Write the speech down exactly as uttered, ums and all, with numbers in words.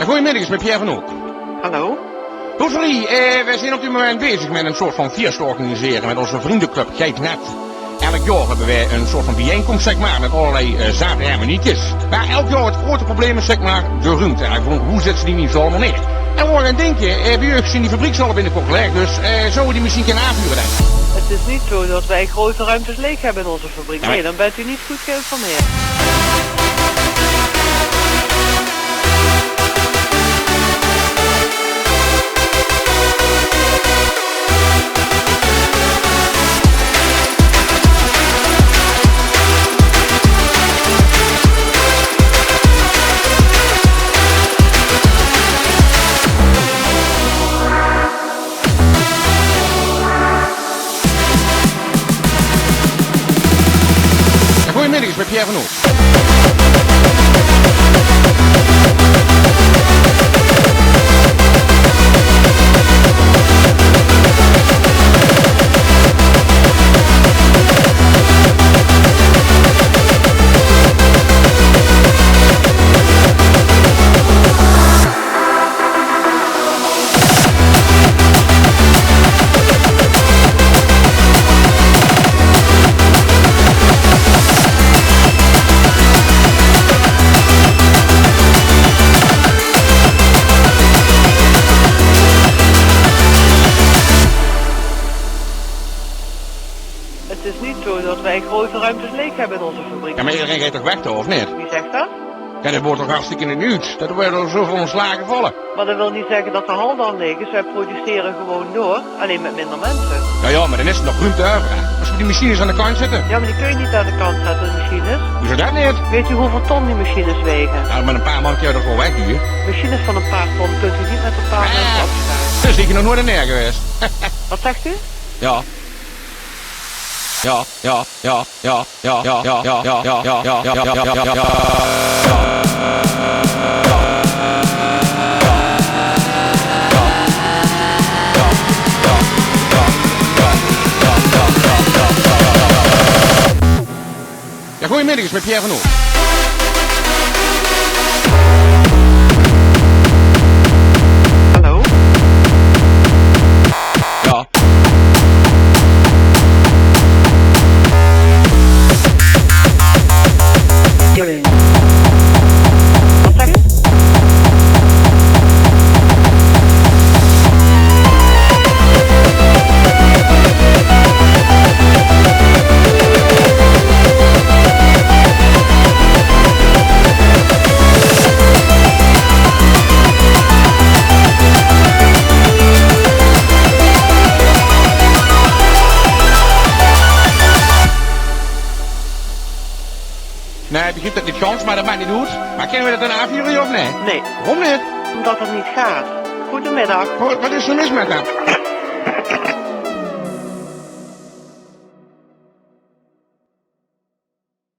Goeiemiddig, is mit Pierre van Hoek. Hallo. Rosalie, eh, wij zijn op dit moment bezig met een soort van feest te organiseren met onze vriendenclub Geit Net. Elk jaar hebben wij een soort van bijeenkomst, zeg maar, met allerlei eh, zate hermeniekjes. Maar elk jaar het grote probleem is, zeg maar, de ruimte. En gewoon, hoe zetten ze die niet zo allemaal neer? En we waren aan het denken, eh, bij u zien die fabriek zal binnenkort leeg, dus eh, zouden we die misschien kunnen aanvuren dan? Het is niet zo dat wij grote ruimtes leeg hebben in onze fabriek. Ja, maar nee, dan bent u niet goed geïnformeerd. Goeiemiddag, is met Pierre van Hoek. Het is niet zo dat wij grote ruimtes leeg hebben in onze fabriek. Ja, maar iedereen gaat toch weg, toch, of niet? Wie zegt dat? Ja, dat wordt toch hartstikke in het nieuws. Dat er worden er zoveel ontslagen vallen. Maar dat wil niet zeggen dat de hal dan leeg is. Wij produceren gewoon door, alleen met minder mensen. Ja, ja, maar dan is er nog ruimte over, hè. Als we die machines aan de kant zetten. Ja, maar die kun je niet aan de kant zetten, de machines. Hoezo dat niet? Weet u hoeveel ton die machines wegen? Nou, met een paar man kun je dat wel wegduwen. Machines van een paar ton kunt u niet met een paar mensen opschuiven. Dus ik nog nooit aan neer geweest. Wat zegt u? Ja. Ja, ja, ja, ja, ja, ja, ja. Ja, goeiemiddag, is met Pierre van Hoek. Hallo? Ja. Wat zegt u? Nee, ik begrijp dat niet gans, maar dat maakt niet uit. Maar kunnen we dat dan afhuren, of nee? Nee. Waarom niet? Omdat het niet gaat. Goedemiddag. Wat, wat is er mis met hem?